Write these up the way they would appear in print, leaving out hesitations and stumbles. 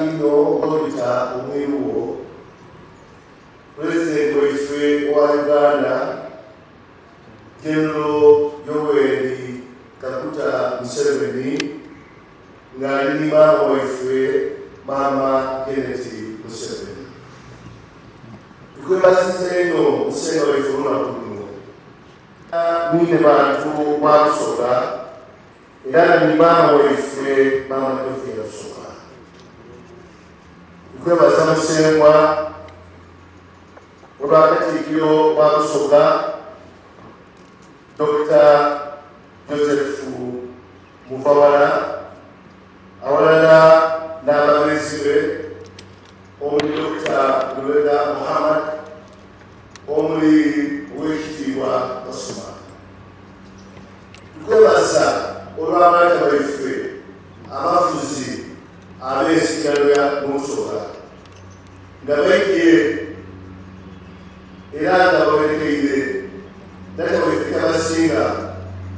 inho ng'obita omwiru wo, Pulezidenti waife owa Uganda, General Yoweri Kaguta Museveni ng'ali ni maama waife Maama Janet Museveni. Tukwebaziza inho Musengwa waife olunaku luno. Mwine bantu ba Busoga era nga ni maama waife Maama Jovia Busoga. Tukwebaza Musengwa olwa Katikkiro wa Busoga Dokita Joseph Muvawala awalala n'ababeezi be omuli Dokita Lubega Muhammad omuli Oweekitiibwa Osman. Tukwebaza olw'abaana baife abafuzi ab'ensikirano ya Busoga nga baidye era nga bawerekeire Taata waife Kyabazinga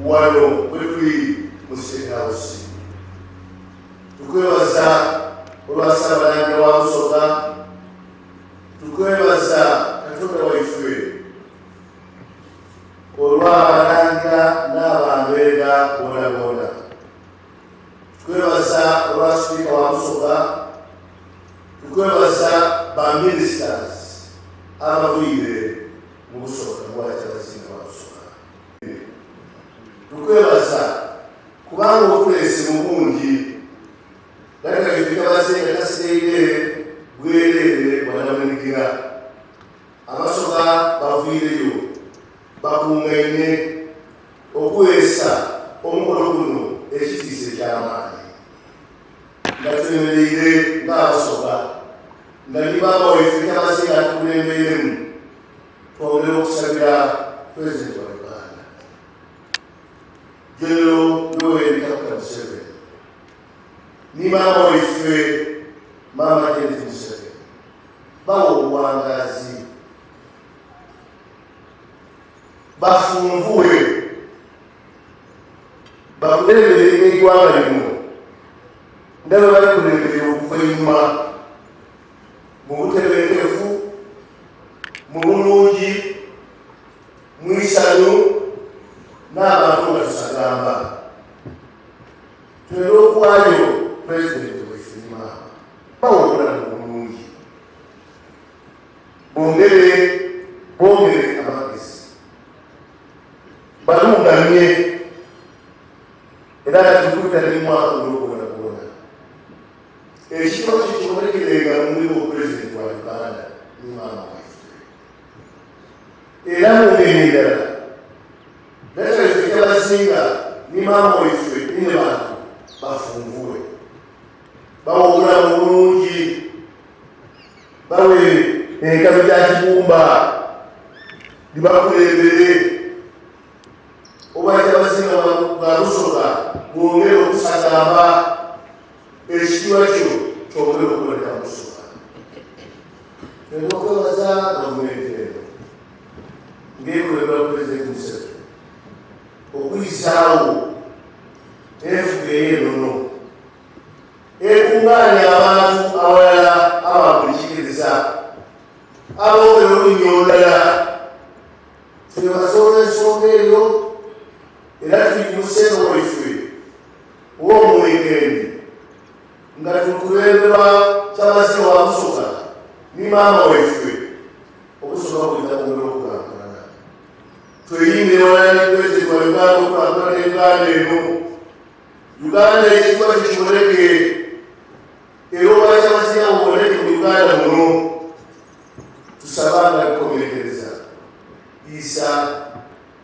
wano wetuli mu State House. Tukwebaza olwa Ssaabalangira wa Busoga, tukwebaza Katonda waife olw'abalangira n'abambeega boonaboona. Tukwebaza olwa Sipiika wa Busoga, tukwebaza ba ministers abavwire mu Busoga mu Bwakyabazinga bwa Busoga. Tukwebaza kubanga otuleese mu bungi Data waife Kyabazinga tasigaire bwereere bwanamunigira. Abasoga baviireyo bakungaine okuweesa omukolo guno ekitiisa eky'amaani. Nga twemereire ng'Abasoga, nga ni Baaba waife Kyabazinga atukulembeiremu, twongera okusabira Pulezidenti wa Uganda, General Yoweri Kaguta Museveni ni maama waife Maama Janet Museveni bawe obuwangaazi, bafunvue bakulembere eggwanga lino nga bwe balikulembere okuva einhuma mu butebenkevu, mu bulungi, mu isanhu n'abantu nga tusagamba. Twenda okuwaayo Pulezidenti waife ni maama bawe obulamu obulungi, bongere bongere amagezi, balungamye era nga tukubita ni mwaka guno gwonagwona. Ekifo kyo kibonekerenga mu mulimu Pulezidenti wa Uganda ni maama waife. Era mu ngeri endala, Data waife Kyabazinga ni maama waife ni ne bantu bafunvue, bawe obulamu obulungi, bawe enkabi gya kibumba dhibakulembere. Obwakyabazinga bwa Busoga bwongere okusagamba, ekitiibwa kyo kyongere okuboneka mu Busoga. Twenda okwebaza gavumenti eno ng'ekulemberwa Pulezidenti Museveni okuyisaawo enfuga ey'enono ekungaanya abantu awalala aba buli kikiriza aboogera olulimi olulala. Twebaza olw'ensonga eyo era tuli ku musengo waife ow'omuweekendi nga tukulemberwa Kyabazinga wa Busoga ni maama waife. Obusoga bwidha kwongera okukulankulana. Tweyimire walala ni Pulezidenti wa Uganda okukulankulana Uganda eno. Uganda ekitiibwa kyo kiboneke era Obwakyabazinga buboneke mu Uganda muno. Tusaba nga tukomekereza isa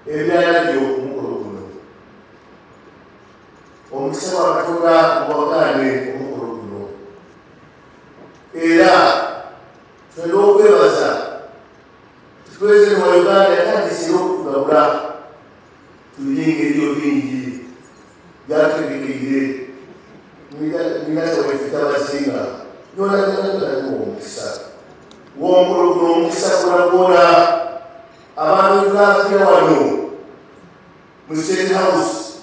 ebyala byo omukolo guno. Omukisa gwa Katonda gubagaane omukolo guno. Era twenda okwebaza nti Pulezidenti wa Uganda yatandise era okutugabula tulinga ebyo bingi byatutegekeire ninakyawaife Kyabazinga yonayonayona omukisa w'omukolo guno omukisa gwonagwona abantu tulafira wano mu State House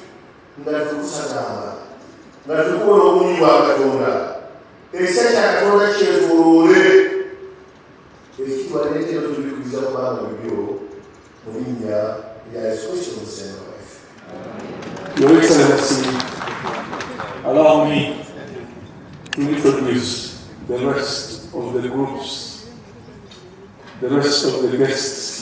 nga tukusagamba nga tukubona obungi bwa Katonda. Ekisa kya Katonda kyetooloole. Ekitiibwa n'ettendo tubikwiza kubanga bibyo mu linnya lya Yesu Kristo Omusenga waife. Your Excellency, allow me to introduce the rest of the groups, the rest of the guests.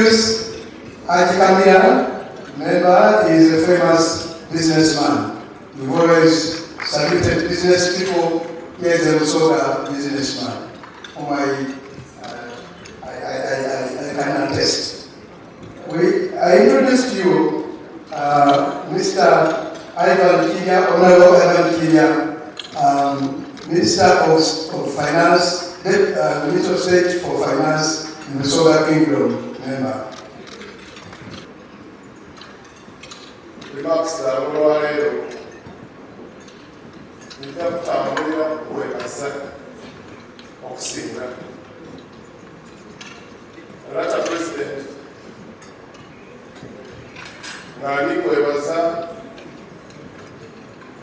introduce Haji Kamia, member, he is a famous businessman. We've always saluted business people. Here is a Busoga businessman, whom I can attest. I introduced you Mr. Ivan Kinya, Honorable Ivan Kinya, Minister of Finance, Minister of State for Finance in the Busoga Kingdom, member. Remarks zaabwe olwaleero nja kutambulira kwebaza okusinga Rata President nga ndi kwebaza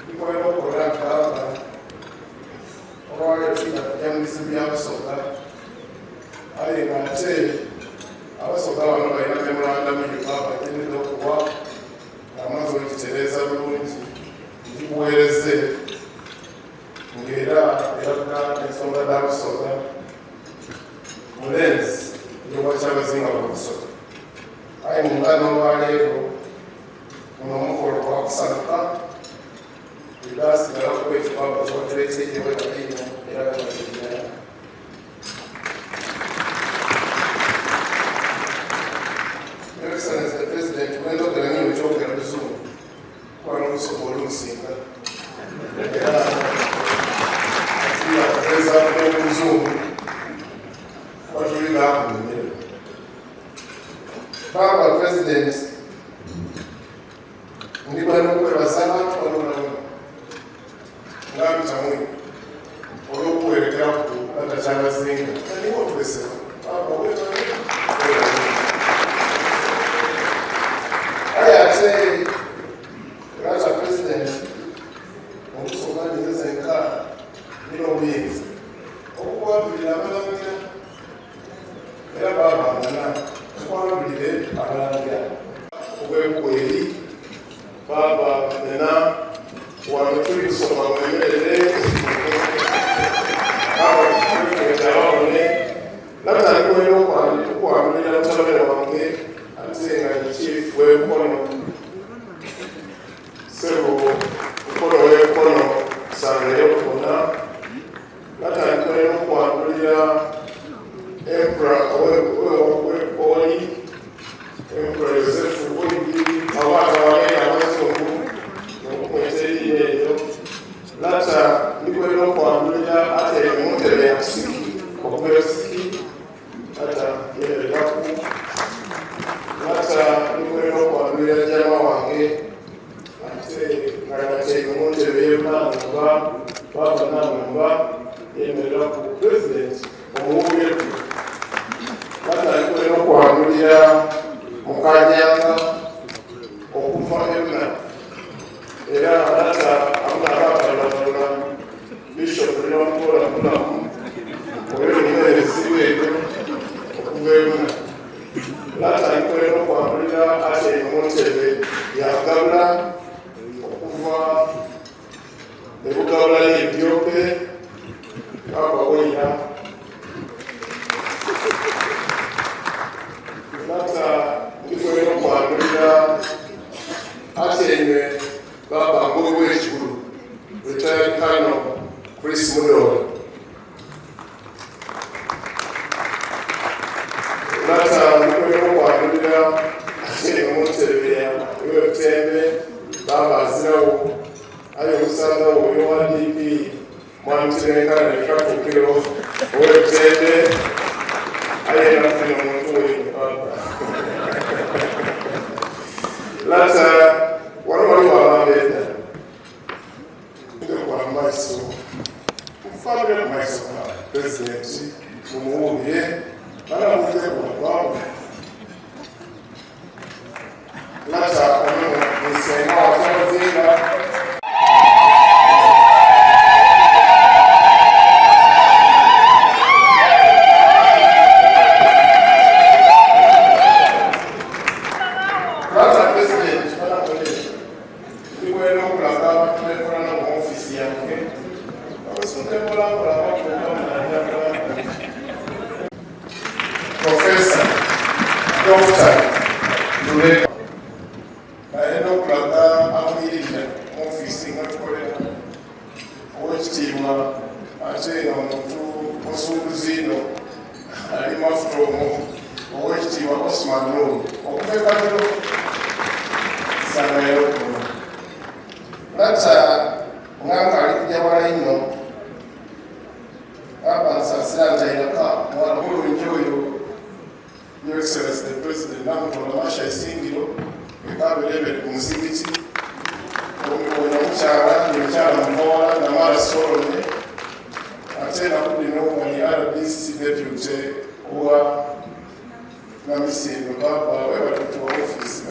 ndikwenda okukola nkaba olwaleero tulina kujja mu bizibu bya Busoga, aye nga ate Abasoga bano balina memorandum yo bagenedde okuwa ng'amaze okugitereeza bulungi ngikuweereze ng'era eraga ensonga za Busoga mulenzi ey'Obwakyabazinga bwa Busoga. Aye mu ngano olwaleero guno omukolo gwakusanuka egasigalaku ekipapa kyotulekyejewe ino era gabategeera. Your Excellency the President, wendogera nyiwe kyogera Luzungu kuba n'Olusoga olunsinga era atiyakugezaako n'Oluzungu kuba tuligakunyumira. Baba President, ndikwenda okwebaza abantu bano bano nga mpitamu olw'okuwerekera ku Batakyabazinga kaniwo otweseka baba webale. Aye ate Rata President, omusoga nzizenka nina obuyinza okukwatulira abalangira era babangana okwatulire abalangira obwebukweri baba nena wano tuli kusoma mwemerere abawone natandika okwandulira mutabani wange ate nga ni chief w'Enkono, sebo Mukono w'Enkono sangayo kona. Natandika okwandulira Emperor oli Emperor Yosefu Oigi abaana wagenda abazungu okumweta erinnya eryo. Lata ndikwenda okwandulira ate muntebe ya Busiki okuva Busiki, lata yemereraku. Lata ndikwenda okwandulira jama wange ate nga nateeka muntebe y'enangamba, baba nangamba yemereraku. President omuwugeku. Lata ndikwenda okwandulira mukanyanga okuva Ebuna era lata amuna abatalatola Bishop Linamukola Mulamu oyo omuweerezi weeyo okuva Ebuna. Lata ndikwenda okwandulira ate muntebe ya Gabula okuva ebugabula y'ebyope kakwawoira. Lata ndikwenda okwandulira atenywe baba Ngobi w'Ekigulu, retired Colonel Chris Mudoola. Lata ndikwenda okwandulira atenywe muntebe y'Obutembe baba azirawo, aye omusaadha oyo wa DP mwamutirenkana nekatuukiro ow'Obutembe, aye nafuna omuntu oyo baba. Lata wano waliwo abambeeda kwa maiso mufaanire ku maiso ga Pulezidenti mumuwulire bana mujje kuno. Lata ono musenga wa Kyabazinga. Lata President bana mule ndikwenda okulaga abantu bekolana mu ofiisi yange abasunde mpolampola. Professor Dokita Luleka nayenda okulaga amwirira mu ofiisi nga tukolera owekitiibwa ate nga muntu musuubuzi ino ali mafuta omwo owekitiibwa Osman Nur okuva e Kagero sangayo okuno lata nga ali kujja wala ino baba nsasira ntairaka muwala mulungi oyo. Your Excellency the President Namutola Masha Isingiro ekaberebere ku muzigiti ono mukyala ni mukyala muvawala Namara Solome ate nakudino nga ni RDC Deputy owa Namisindwa baba webatutuwa office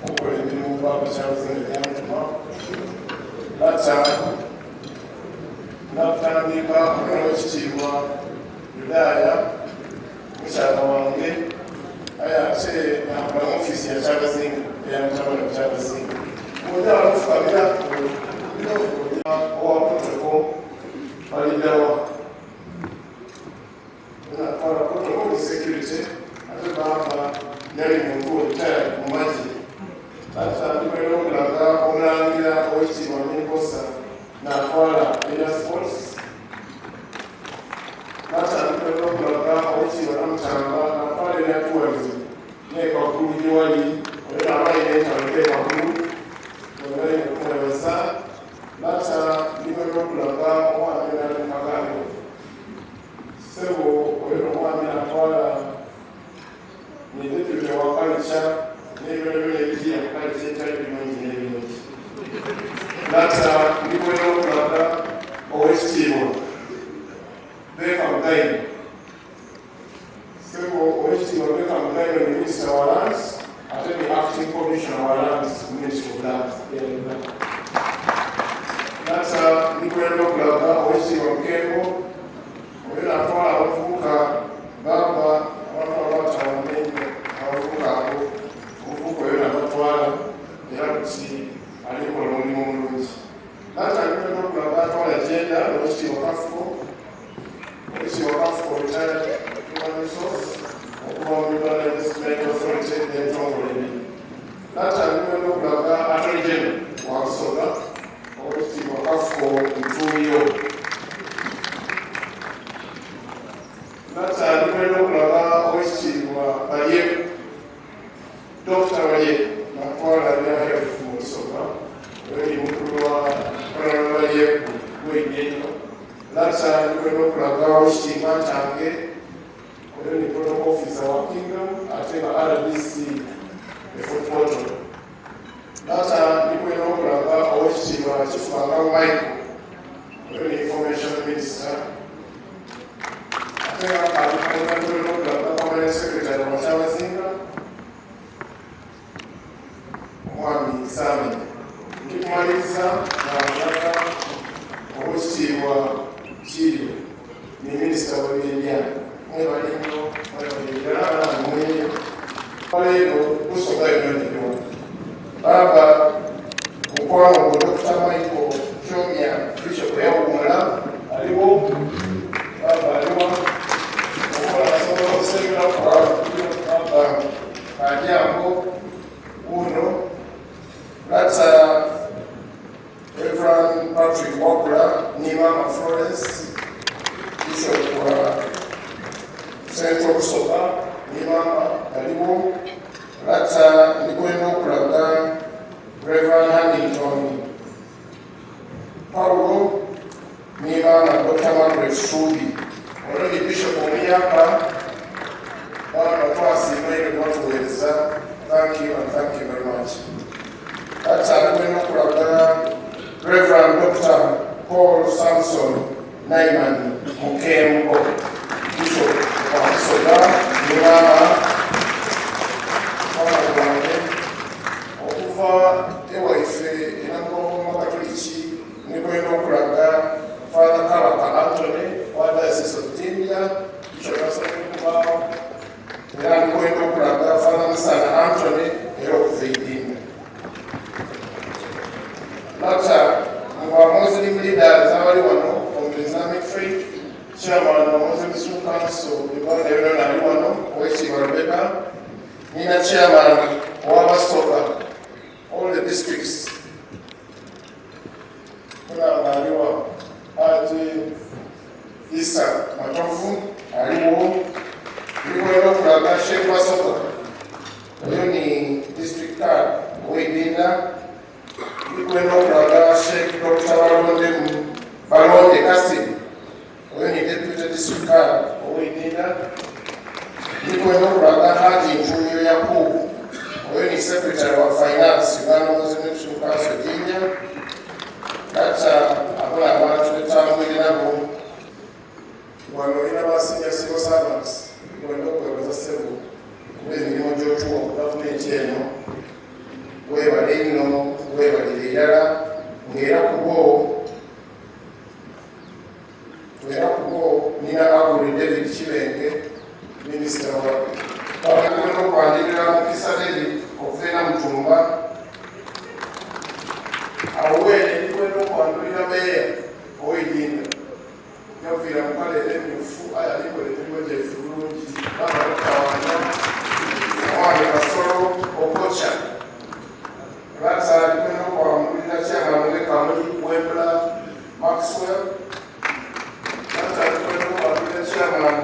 Okukola emirimu gwakukyaluzinga gyamutuma lata nakutandika omwana wekitiibwa Yudaaya mukyala wange aye ate nakola mu ofiisi ya Kyabazinga eya mutabani wa Kyabazinga oja alufukamira owa protocol baliddawa natwala protocol security ate baba yali muntu retired mu magye. Atandika okulaga omulangira owekitiibwa Mimbosa natwala era sports. Natandika okulaga owekitiibwa Namutamba natwala ebya tourism nekwaggulu gyewali oyo nabayina entalo ekwaggulu onaine okwebaza. Lata ndimwena okulaga omwami nali mukagayo sebo oyo nomwami natwala ni deputy wa culture n'ebyonabyona ebijira mu culture etali birungi n'ebirungi. Lata ndimwena okulaga owekitiibwa Beka Mugaino sebo owekitiibwa Beka Mugaino ni minister wa lands ate ni acting commissioner wa lands, Ministry of Lands ya Uganda. Lata ndikwenda okulaga owekitiibwa Mukembo oyo natwala abavubuka baba abantu abatawanenyo abavubuka abo omuvubuka oyo nabatwala era kuti alikola omulimu omulungi. Lata ndikwenda okulaga atwala gender owekitiibwa Kafuko, owekitiibwa Kafuko retired human resource okuva mu Uganda Investment Authority n'ebitongole ebiri. Lata ndikwenda okulaga Attorney General wa Busoga owekitiibwa Kafuko Ntuuyo. Lata ndikwenda okulaga owekitiibwa Balyeku, Dr. Balyeku natwala ebya health mu Busoga oyo ni mukulu wa Honorable Balyeku w'Enyenyo. Lata ndikwenda okulaga owekitiibwa Ntange oyo ni protocol officer wa Kingdom ate nga RDC e Fort Portal. Lata ndikwenda okulaga owekitiibwa Kifanga Michael oyo ni information minister ate nga ndikwenda okulaga permanent secretary wa Kyabazinga omwami Sami. Ndikumaliriza nga ndaga owekitiibwa Kiiryo ni minisita w'ebyendyana. Mwebale nnyo, mwebale ddala mwenyo leero Busoga yonna niriwo. Baba mukwano gwe Dr. Michael Kyomya Bishop yawummula aliwo baba aliwo okola asobola okusengera baba Kajambo uno. Lata Reverend Patrick Wakula ni Mama Florence Bishop wa Central Busoga ni mama aliwo. Lata ndikwenda okulaga Reverend Hannington Paulo ni mama Dr. Margaret Subi ono ni Bishop omuyamba baba twasiima ebyo batuweereza. Thank you and thank you very much. Lata ndikwenda okulaga Reverend Dr. Paul Samson Naiman Mukembo Bishop wa Busoga ni mama mama gwange okuva ewaife enamugongo Katoliki nikwenda okulaga Father Kabaka Anthony wa Diocese of Jinja Bishop asobola okubaawo era ndikwenda okulaga Father Musana Anthony era okuva Idinda. Nina chairman ow'Abasoga all the districts Mulamba aliwa Haji Isa Matovu aliwo ndikwenda okulaga Sheikh Basoga oyo ni district card ow'Idinda ndikwenda okulaga Sheikh Dr. Balonde Balonde Kasim oyo ni deputy district card ow'Idinda ndikwenda okulaga Haji Ntuyo Yakubu oyo ni secretary wa finance Uganda Muslim Action Council Jinja kata akola abantu betambwire nabo wano olina ba senior civil servants kwenda okwebaza ssebo kuba emirimu gy'otuwa ku gavumenti eno weebale nnyo weebalire irala ng'era kubo era kubo nina Aguri David Kibenge minisita wa bakwenda okwanjulira Mukisa David okuva era Mutumba awo weene ndikwenda okwanjulira meeya ow'Idinda yaviira mu kala era emyufu aye alikola emirimu gyaife bulungi babalokawanya omwami Kasolo Okocha Lata ndikwenda okwangulira chairman w'e Kamuli Wembla Maxwell Lata ndikwenda okwangulira chairman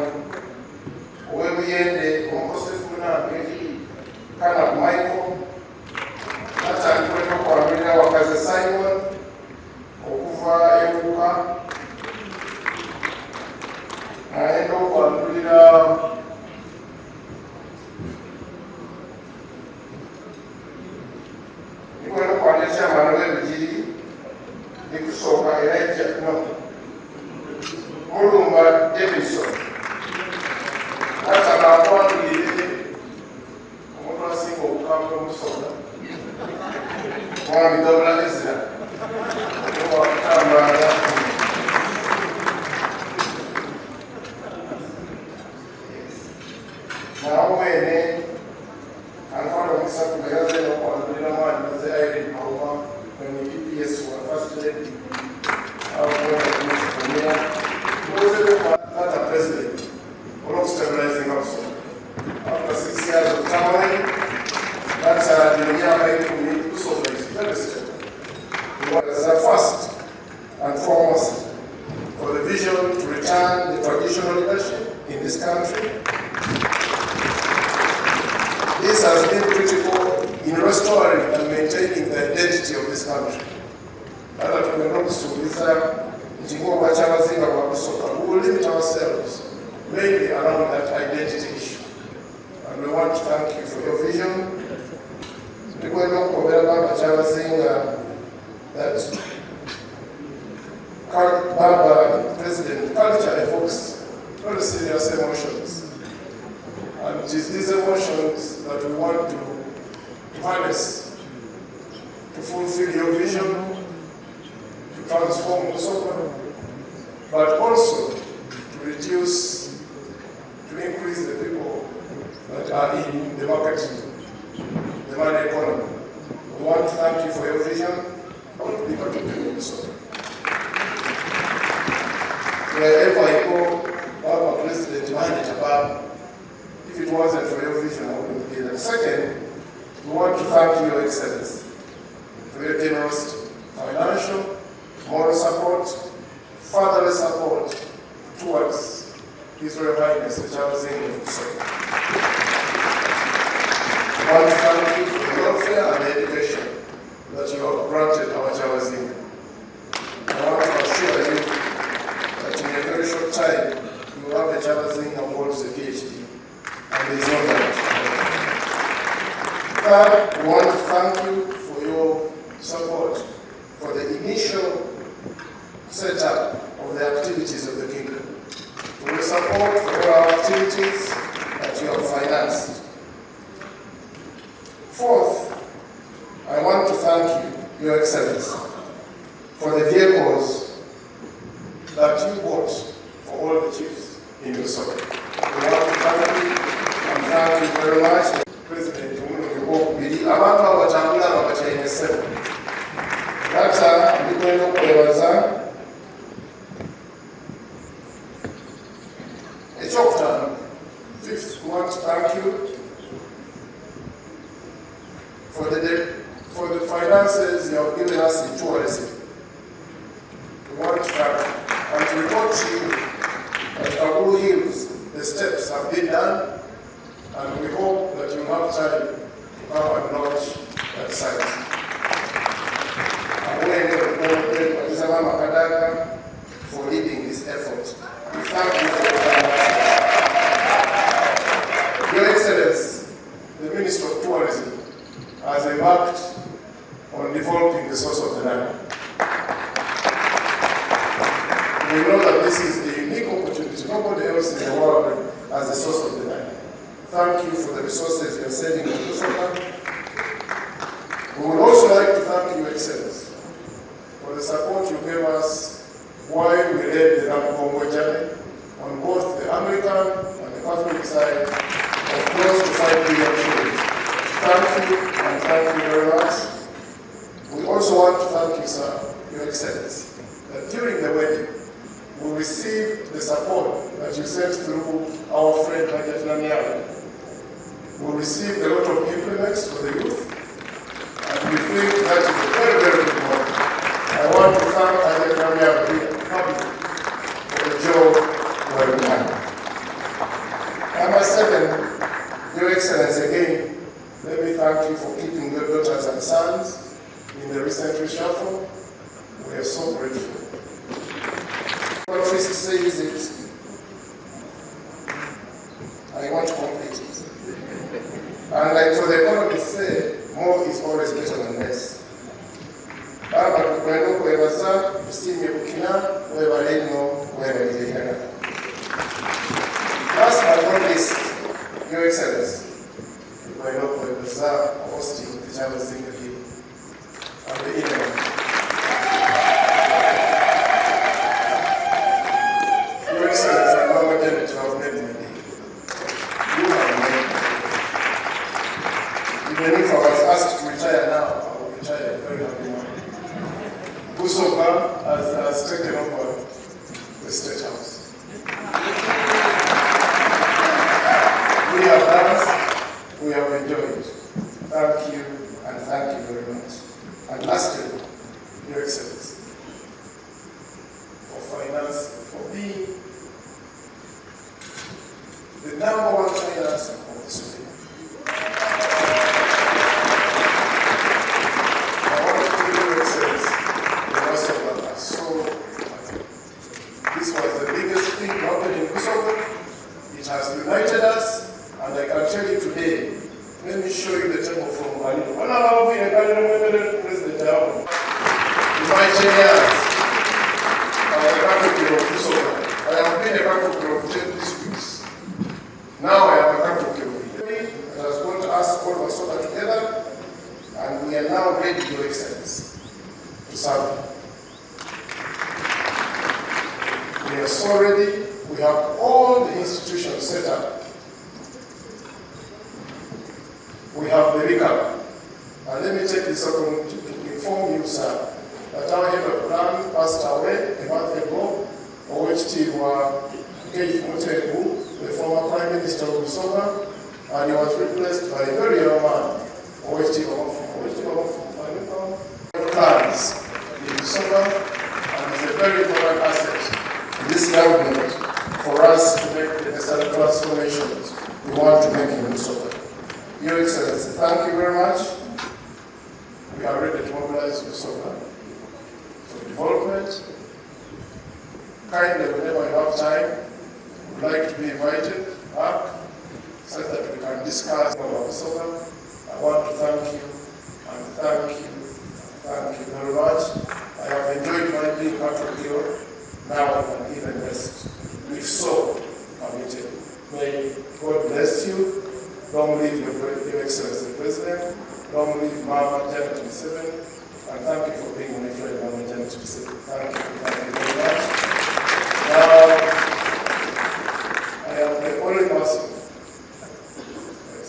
ow'e Buyende omukosefu munange Kanab Michael Lata ndikwenda okwangulira Wakaze Simon okuva ewuka nayenda okwandulira ndikwenda okwandulira chairman w'ebigiri ndikusooka Elijah no Mulumba Davidson Lata akwandulire omuntu asinga obukambwe omusoga mwami Gabula Ezra owakutambala nawo wene antwala omukisa kubeeraze n'okwandulira mwani maze Irene Mauma mwenye PPS wa first lady Lata president olw'okustabilizing Busoga after 6 years of turmoil Lata emyaka 10 Busoga is very stable. The first and foremost for the vision to return the traditional leadership in this country. This has been critical in restoring and maintaining the identity of this country. Lata tugenda okusuubiza nti ng'obwakyabazinga bwa Busoga, we will limit ourselves mainly around that identity issue. And we want to thank you for your vision. Ndikwenda okukobera Baba Kyabazinga that Baba President, culture evokes very serious emotions. And it is these emotions that we want to harness to fulfill your vision, to transform Busoga, but also to reduce, to increase the people that are in the market, the money economy. We want to thank you for your vision. I want to be part of the Busoga. Wherever I go, Baba President, mind Baba. If it wasn't for your vision, I wouldn't be there. Second, we want to thank you, Your Excellency, for your generosity, financial, moral support, fatherly support towards His Royal Highness the Kyabazinga of Busoga. We want to thank you for the welfare and the education that you have granted our Kyabazinga. I want to assure you that in a very short time, you will have a Kyabazinga who holds a PhD, and there is no doubt. Third, we want to thank you for your support for the initial setup of the activities of the kingdom. For your support for all our activities that you have financed. Fourth, I want to thank you, Your Excellency, for the vehicles that you bought for all the chiefs in Busoga. We want to thank you and thank you very much. President omulundi ogwokubiri abantu abo batambula nga batyaime ssebo. Lata ndikwenda okwebaza. Ekyokutaano, fifth, we want to thank you finances you have given us in tourism. We want to thank you and to report to you that Kagulu Hills, the steps have been done, and we hope that you have time to come and launch that site. Mama for leading this effort. We thank you for your time. Your Excellency, the Minister of Tourism has embarked on developing the source of the Nile. We know that this is a unique opportunity. Nobody else in the world has the source of the Nile. Thank you for the resources you are sending to Busoga. We would also like to thank you, Excellency, for the support you gave us while we led the Namugongo journey on both the Anglican and the Catholic side of close to 5 billion shillings. Thank you, and thank you very much. We also want to thank you, sir, Your Excellency, that during the wedding, we received the support that you sent through our friend Hajat Namialo. We received a lot of implements for the youth, and we think that is a very, very good one. I want to thank Hajat Namialo here publicly for the job well done. Number 7, Your Excellency, again, let me thank you for keeping your daughters and sons in the recent reshuffle. We are so grateful. Patrice says it, I want to complete it. And like for the economists say, more is always better than less. Baba tukwenda okwebaza tusiimye bukina webale nnyo webalire ddala. Last but not least, Your Excellency, tukwenda okwebaza hosting the Kyabazinga here and the event. Your Excellency and Mama Janet, you have made my day. You have made my day. Even if I was asked to retire now, I would retire a very happy man. Busoga has taken over the State House. We have danced, we have enjoyed. Thank you, and thank you very much. And lastly, Your Excellency, for finance, for being the number one financer of this wedding. I want to tell you, Your Excellency, the rest of us are so happy. This was the biggest thing to happen in Busoga. It has united us, and I can tell you today, let me show you the table from Kaliro. President In my 10 years, as a Katikkiro of Busoga, I have been a Katikkiro of 10 districts. Now I am a Katikkiro. It has brought us all Basoga together, and we are now ready, Your Excellency, to serve you. We are so ready. We have all the institutions set up. We have the recap. And let me take this opportunity to inform you, sir, that our head of clan passed away a month ago, Owekitiibwa Keith Mutebu, the former Prime Minister of Busoga, and he was replaced by a very young man, Owekitiibwa Mafumu. Owekitiibwa Mafumu, clans in Busoga, and is a very important asset in this government for us to make the necessary transformations we want to make in Busoga. Your Excellency, thank you very much. We are ready to mobilize Busoga for development. Kindly, whenever you have time, we'd like to be invited back so that we can discuss about Busoga. I want to thank you and thank you, thank you very much. I have enjoyed my being part of here. Now I can even rest. If so, permitted. May God bless you. Long live Your Excellency the President. Long live Mama Janet Museveni. And thank you for being my friend, Mama Janet Museveni. Thank you very much. Now, I am the only person. Yes.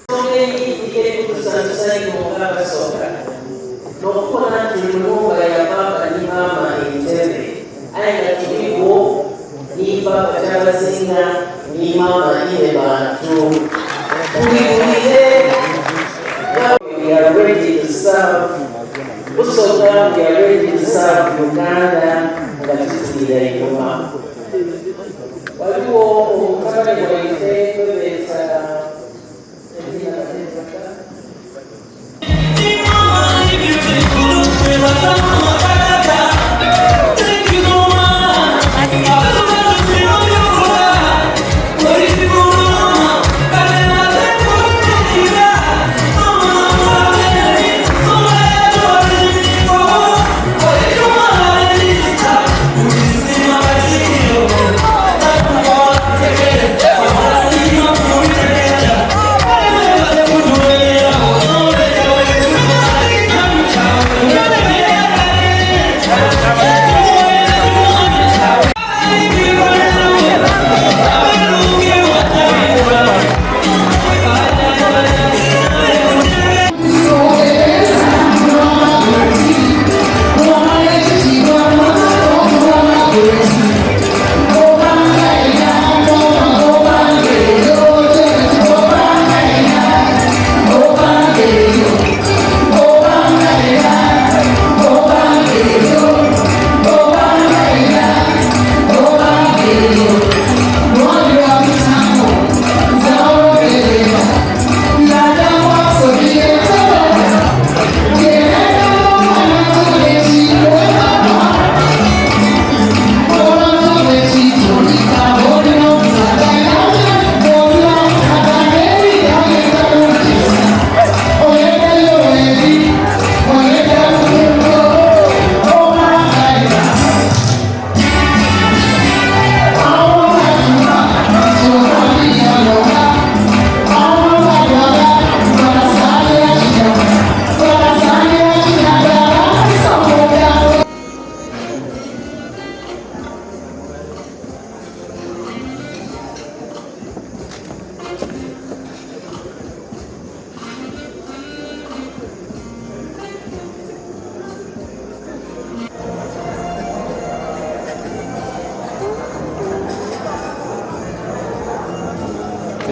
Ensonga eyindi ekutusanyusa nnyo ng'Abasoga n'okubona nti mulunga ya papa ni maama Entebbe, aye nga tuliwo ni papa Kyabazinga ni maama Inhebantu. Tubiwulire. We are ready to serve Busoga, we are ready to serve Uganda nga tituulira inhuma. Waliwo omutabani waife gwebeeta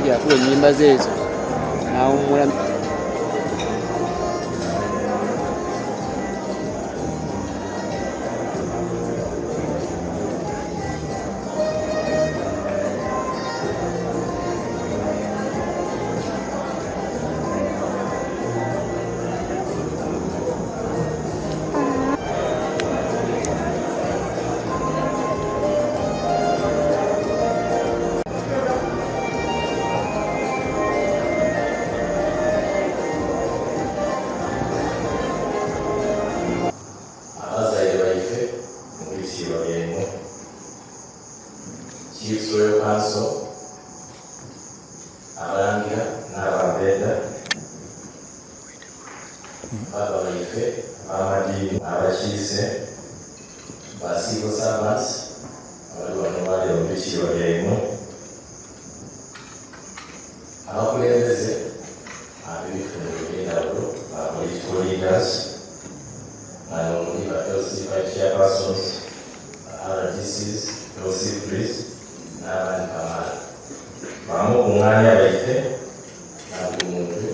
Omusajja yakuba ennyimba ze ezo n'awummula. Abazaire baife mu bitiibwa byaimwe, Chiefs Royal Council, Abalangira n'Abambedha, Baba baife ab'amadiini, abakiise ba civil servants abali wano olwaleero mu bitiibwa byaimwe, abakulembeze ab'ebitundu eby'endawulo, ba political leaders, nga nomuli ba LC5 chairpersons, ba RDCs, LC3s n'abandi kamaala. Bamukuŋŋaanya baife na buli muntu mu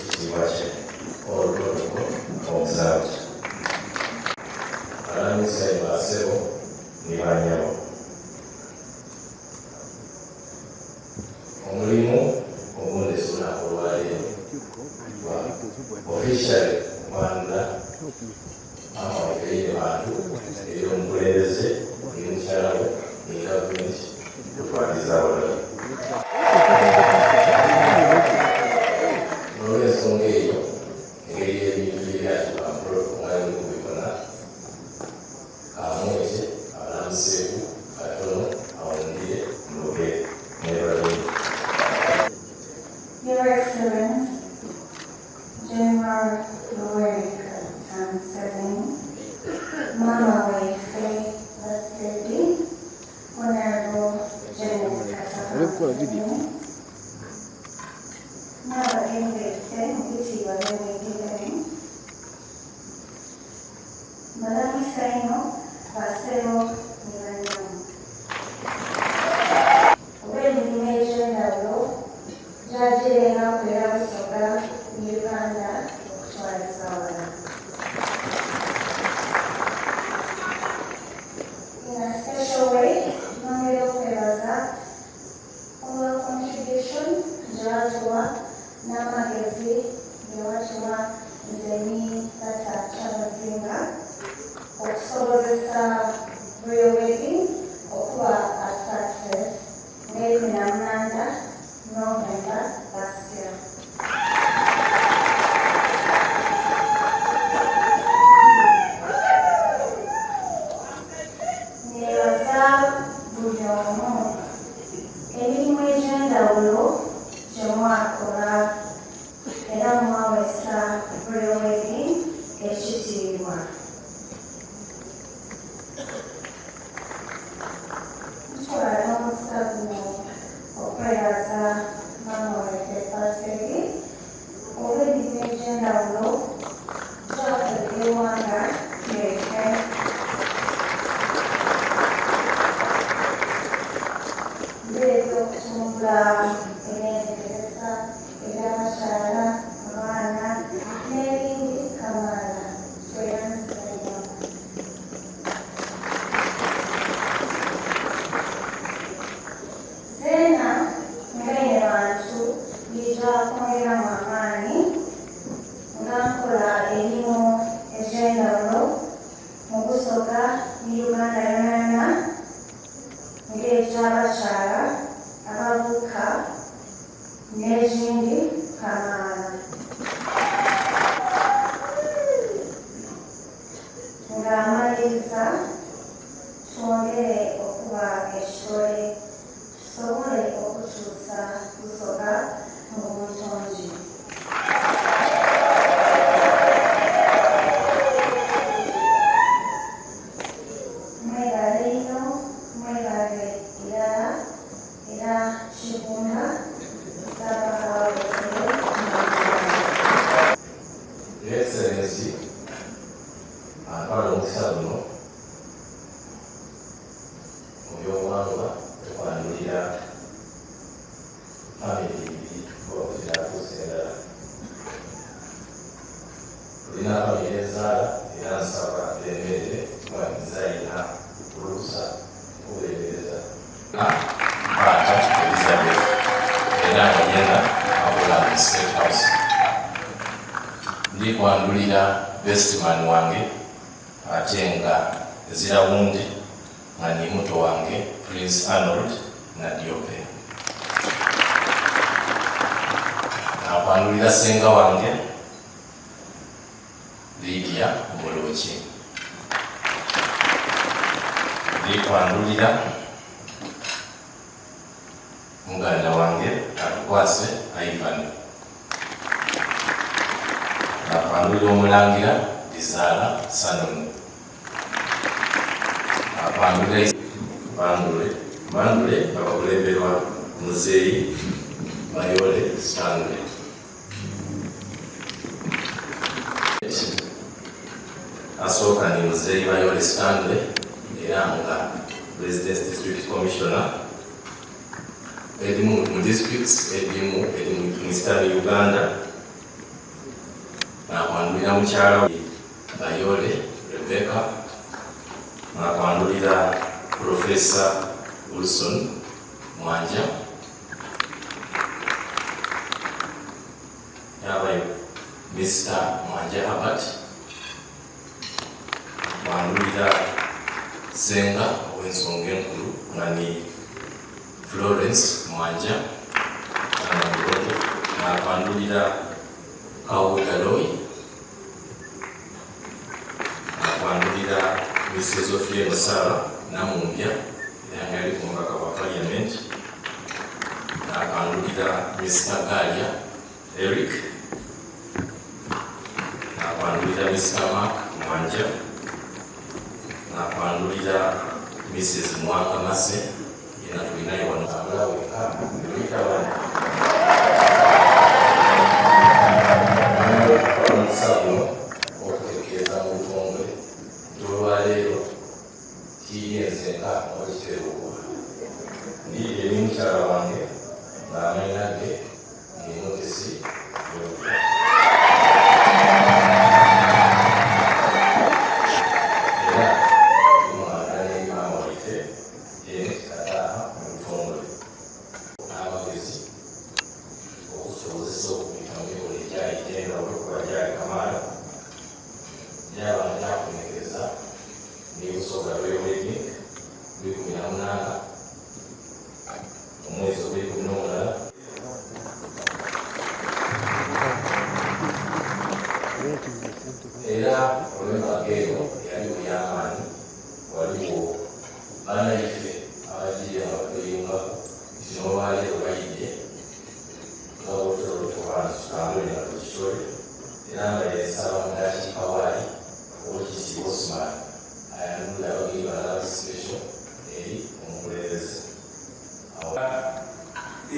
kitiibwa kye. All protocol observed. Balamusa basebo ni banyabo. Omulimu ogundese olunaku olwaleero gwa officially okwanjula maama waife Inhebantu eri omukulembeze ni mukyala we ni gavumenti okutwaliza awalala. N'olwensonga eyo, engeri ebintu gye byatuuka mu protocol nga bwe mubibona, Kamwokye abalamuseeku katono awundire mbuge mwebale inho. Your Excellency, General Yoweri Kaguta Museveni, Maama waife First Lady, Honorable Janet Kataaha Museveni, n'abagenyi baife mu bitiibwa by'omwigiremu, mbalamusa inho basebo ni bannyabo. Oba emirimo egy'endhawulo gy'agira. omu emirimu egy'endawulo gye mwakola era mwawesa Royal Wedding ekitiibwa. Ntwala omukisa guno okwebaza maama waffe Pasiteri olw'emirimu egy'endawulo gy'akoledde eggwanga lyaife. Ng'eby'okutumbula ebyentegereza eby'abakyala, abaana n'ebindi kamaala. Tweyanziza nnyo. Zeena ngaine bantu ndija kwongeramu amaani nga nkola emirimu egy'endawulo mu Busoga ne Uganda yonayona ng'egy'abakyala, abavubuka n'egindi kamaala. Nga mmaliriza twongere okuba ekitole tusobole okutuusa Busoga mu buntongi. Mwebale nnyo, mwebale irala era Kigunda nsaba abawekere. Your Excellency, atwala omukisa guno mu byobuwangwa okwanjulira family ibiri kuba kuziratuusa endala. Tulina family ezaala era nsaba bemerere kuba nzayina olukusa okubemereza. Mpaata Elizabeth era nga yena akola mu State House. Ndi kwandulira bestman wange ate nga ezira wundi nga ni muto wange Prince Arnold Nadiope. Nakwandulira senga wange Lydia Muloki. Ndi kwandulira muganda wange Atukwase Ivan. Nakwandulira omulangira Lizaala Sanon. Nakwandulira Bandule Bandule nga bakulemberwa Muzeeyi Mayole Stanley. Asooka ni Muzeeyi Mayole Stanley era nga Residence District Commissioner edimu mu districts edimu eri mu Eastern Uganda. Nakwandulira mukyala Bayole Rebecca. Nakwandulira Professor Wilson Mwanja. Yabayo Mr. Mwanja Herbert. Kwandulira Senga ow'ensonga enkulu nga ni Florence Mwanja Nakwandulira Kawuda Loy. Nakwandulira Mrs. Ofieno Sarah Namumbya era nga yali ku mubaka wa Parliament. Nakwandulira Mr. Galia Eric. Nakwandulira Mr. Mark Mwanja. Nakwandulira Mrs. Mwanga Mase yena tulinaye wano abulawo eka tuyita wano omukisa guno okutegeeza mu butongole nti olwaleero tiiri nzenka nga bwekitera okuba ndiiri eri mukyala wange ng'amayina ge ni Mutesi Geoffrey. Era tumwagala eri maama waife Janet Kataaha mu butongole n'amagezi okusobozesa okubita mu mikolo egyali egy'endawulo kuba gyali kamaala gyaba nga gyakomekeza ne Busoga Royal Wedding 2018 omwezi ogw'ekumi.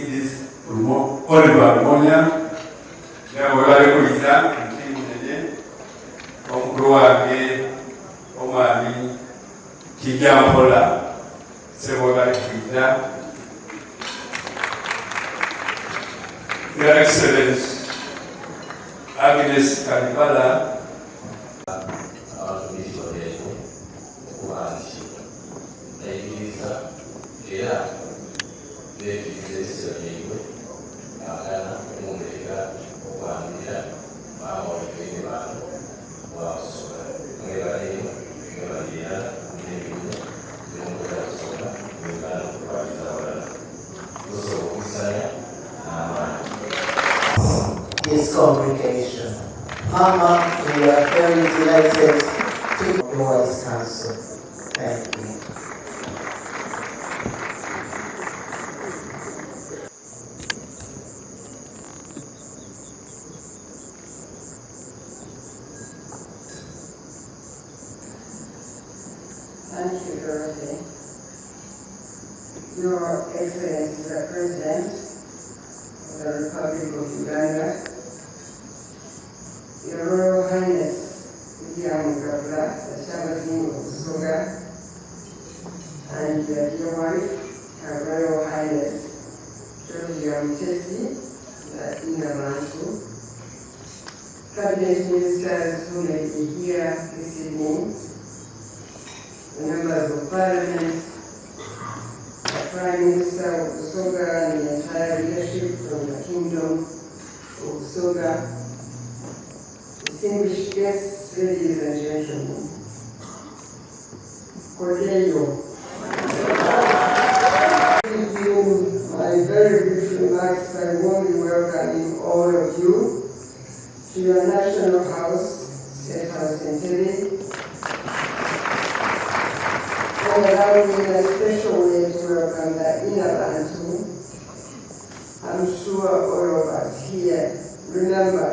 Edith Oliver Lumonya, nyabo webale kwiza mu tiimu nene, omukulu wange omwami Kijampola ssebo webale kwiza. Your Excellency Agnes Kalibala. Abantu b'ekitibwa byaibwe okuba nti baikiriza era beefiiriza ebiseera byaibwe baagana okundeetera okwandhulira maama waife Inhebantu wa Busoga. Mwebale inho, mwebalire irala n'emirimo gye mukolera Busoga mu Uganda okutwaliza aghalala. Busoga okwisania n'amaani. His congregation. Mama, we are very delighted to be your wise counsel. Thank you. Thank you, Dorothy. Your Excellency, the President of the Republic of Uganda, Your Royal Highness William Gabula, the Kyabazinga of Busoga, and your dear wife, Her Royal Highness Georgia Mutesi, the Inhebantu, Cabinet Ministers who may be here this evening, the members of Parliament, the Prime Minister of Busoga and the entire leadership from the Kingdom of Busoga, distinguished guests, ladies and gentlemen. Cordelio. I begin my very brief remarks by warmly welcoming all of you to your National House, State House Entebbe, and allow me in a special way to welcome the Inhebantu. I'm sure all of us here remember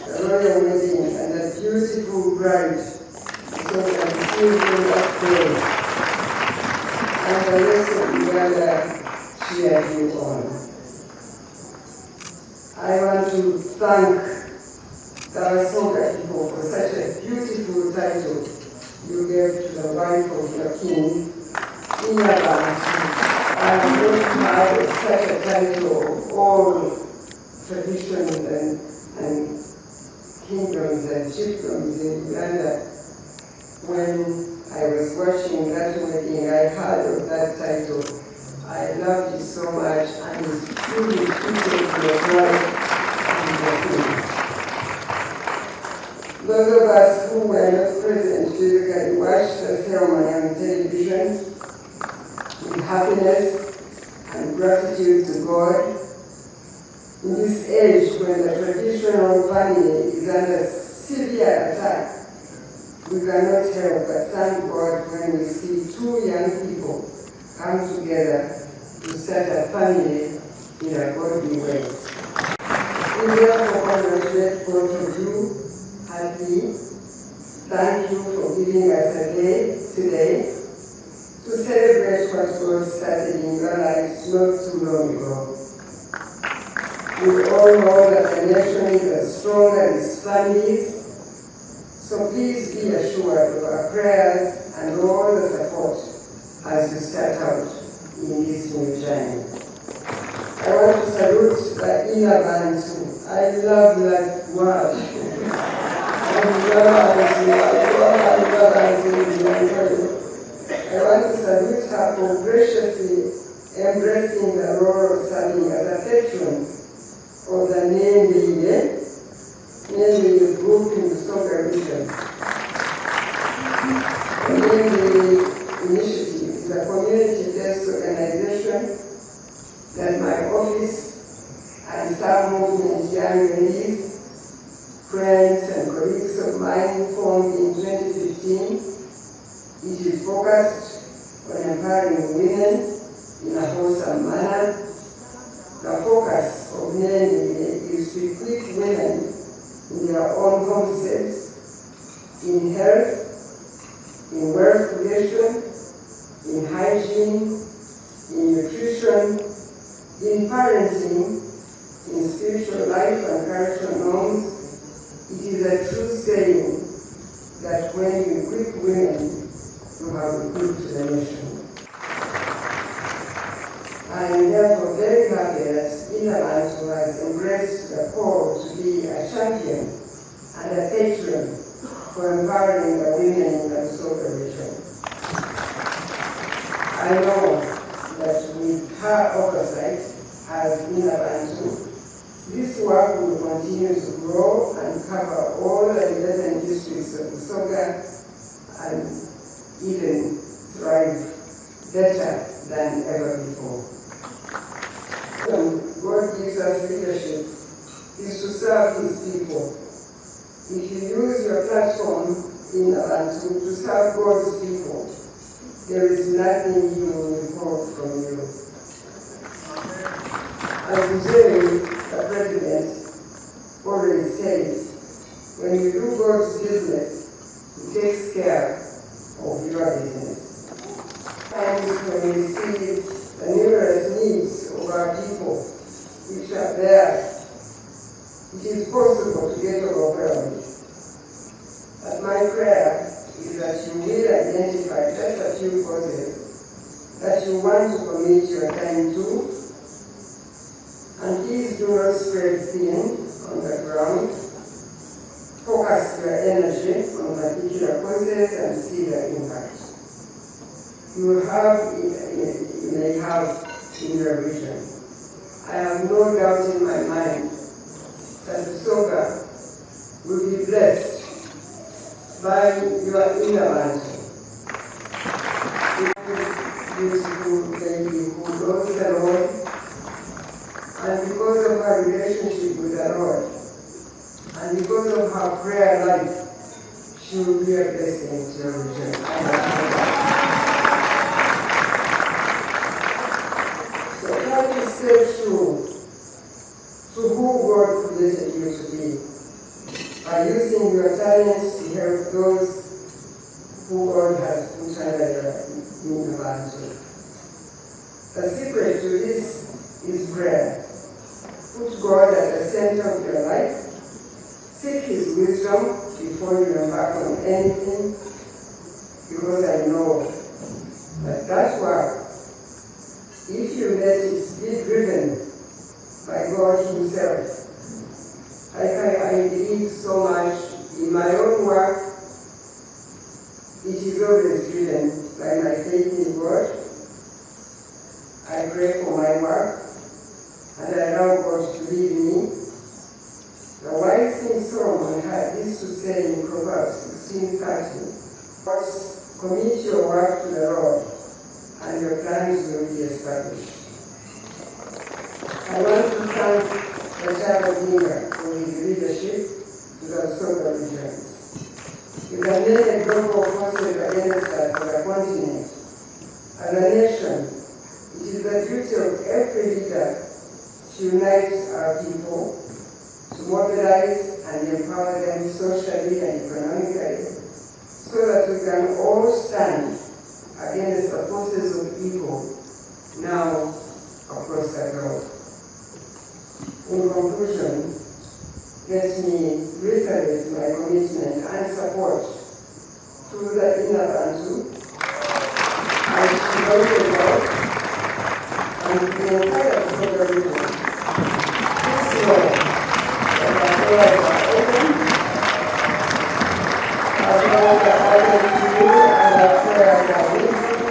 the royal wedding and the beautiful bride so that received on that day, and the rest of Uganda cheered you on. I want to thank the Basoga people for such a beautiful title you gave to the wife of your king, Inhebantu. I am not proud of such a title of all traditions and kingdoms and chiefdoms in Uganda. When I was watching that wedding, I heard of that title. I loved it so much, and it's truly fitting to your wife and your king. Those of us who were not present physically watched the ceremony on television with happiness and gratitude to God. In this age when the traditional family is under severe attack, we cannot help but thank God when we see two young people come together to start a family in a godly way. We therefore congratulate both of you happy. Thank you for giving us a day today to celebrate what God started in your lives not too long ago. We all know that the nation is as strong as its families, so please be assured of our prayers and all the support as you start out in this new journey. I want to salute the Inhebantu. I love that word. I love I want to salute her for graciously embracing the role of serving as a patron of the Nendeye group in the Busoga region. The Nendeye Initiative is a community-based organization that my office and some movement young ladies, friends and colleagues of mine formed in 2015. It is focused on empowering women in a wholesome manner. The focus of Nendeye is to equip women in their own homesteads, in health, in wealth creation, in hygiene, in nutrition, In parenting, in spiritual life and cultural norms, it is a true saying that when you equip women, you have equipped the nation. I am therefore very happy that Inhebantu has embraced the call to be a champion and a patron for empowering the women in the Busoga region. I know that with her oversight as Inhebantu, this work will continue to grow and cover all the 11 districts of Busoga and even thrive better than ever before. God gives us leadership is to serve His people. If you use your platform Inhebantu to serve God's people, there is nothing He will withhold from you. As Jerry, the president, always says, when you do God's business, He takes care of your business. Times when we see the numerous needs of our people, which are there, it is possible to get overwhelmed. But my prayer is that you will identify just a few causes that you want to commit your time to, and please do not spread thin on the ground. Focus your energy on particular causes and see the impact you may have in your region. I have no doubt in my mind that Busoga will be blessed by your Inhebantu. Beautiful lady who knows the Lord, and because of her relationship with the Lord, and because of her prayer life, she will be a blessing to your region. I have no doubt. So try to stay true to who God created you to be by using your talents to help those who God has put under your Inhebantu. The secret to this is prayer. Put God at the center of your life. Seek His wisdom before you embark on anything, because I know that that work, if you let it be driven by God Himself, I believe so much in my own work, it is always driven by my faith in God. I pray for my work, and I allow God to lead me. The wise King Solomon had this to say in Proverbs 16:30, "Commit your work to the Lord, and your plans will be established." I want to thank the Kyabazinga for his leadership to the Busoga region. With the many global forces against us as a continent, as a nation, it is the duty of every leader to unite our people, to mobilize and empower them socially and economically, so that we can all stand against the forces of evil now across the globe. In conclusion, let me reiterate my commitment and support to the Inhebantu and to the God and to the entire Busoga region. Please know that our doors are open, our doors are open to you, and our prayers are with you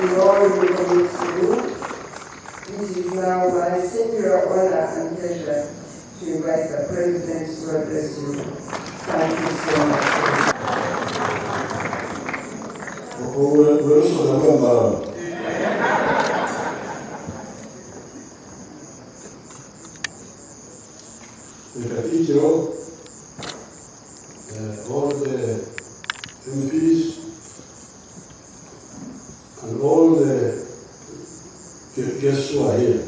in all you commit to do. It is now my singular honor and pleasure to invite the President to address you. Thank you so much. Werusoga kwambara. The Katikkiro, all the MPs, and all the guests who are here.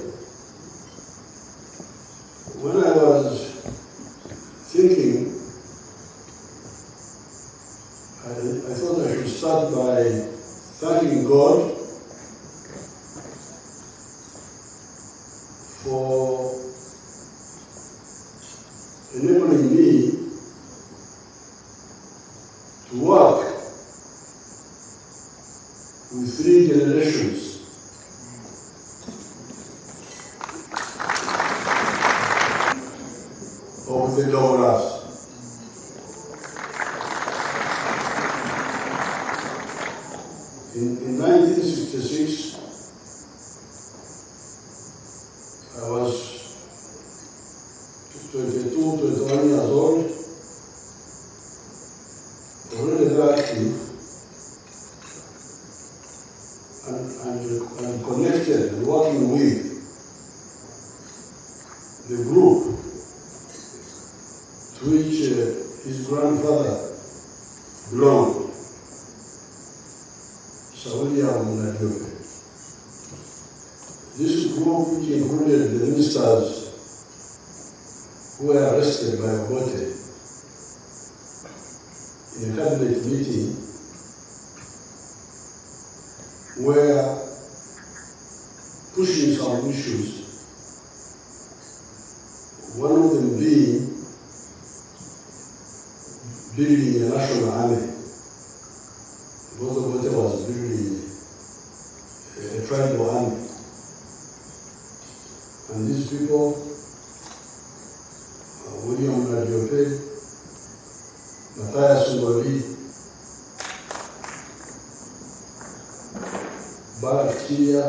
When I was thinking, I thought I should start by thanking God for enabling me to work with three generations of the Gawuras. In 1966, I was 22, 21 years old, already very active, and connected and working with the group to which his grandfather belonged, Sir William Nadiope. This group, which included the ministers who were arrested by Obote in a cabinet meeting, were pushing some issues, one of them being building a national army. Because Obote was building a tribal army. And these people, William Nadiope, Matthias Ngoli, Barak Kirya,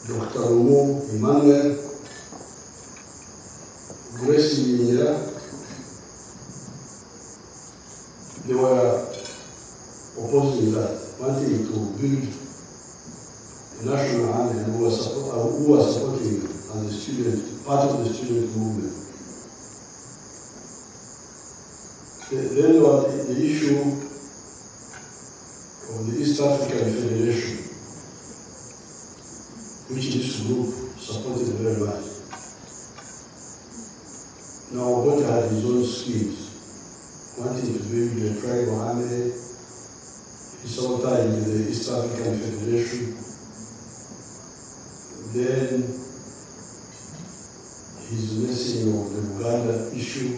Dr. Lumu Emmanuel, Grace Ibingira, they were opposing that, wanting to build a national army, and who were supporting them as a student, part of the student movement. Then there was the issue of the East African Federation, which this group supported very much. Now, Obote had his own schemes, wanting to build a tribal army. He sabotaged the East African Federation. Then his messing of the Uganda issue.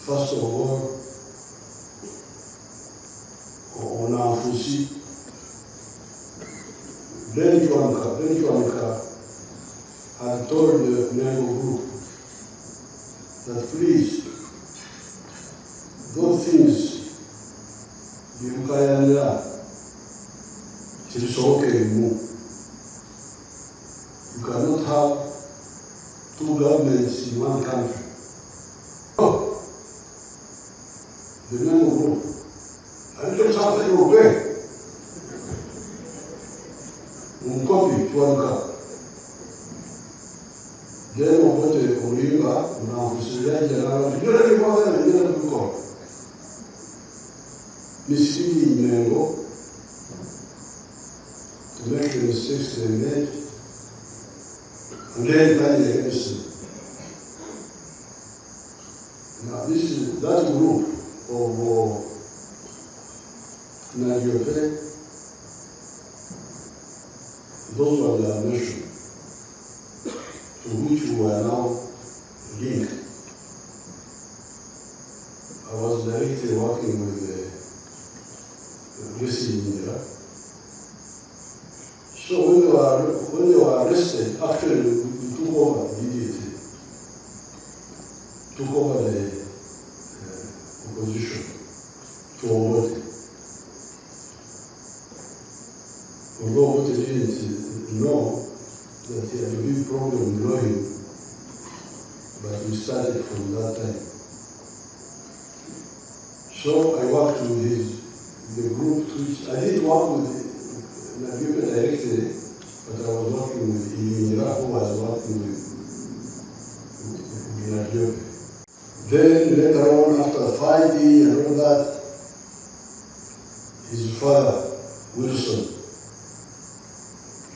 First of all, Onafusi, Ben Kiwanuka had told the Mengo group that please, those things, Yukayanira, Tirisoke mu. You cannot have two governments in one country. Oh, the Mengo group. And it something okay. Unkopi Kiwanuka. Then Obote Olimba, Unafusilia Jalala, Jura ni mwaga na jura tuko. Misleading Mengo to make the mistakes they made, and then turn against them. Now this is that group of Nadiope, those were the nation to which we were now linked. I was directly working with the Grace Ibingira. So when they were arrested, actually we took over immediately. Took over the opposition to Obote. Although Obote didn't know that he had a big problem below him, but we started from that time. So I worked with the group, to which I didn't work with Nadiope directly, but I was working with Ibingira, who was working with Nadiope. Then later on, after fighting and all that, his father, Wilson,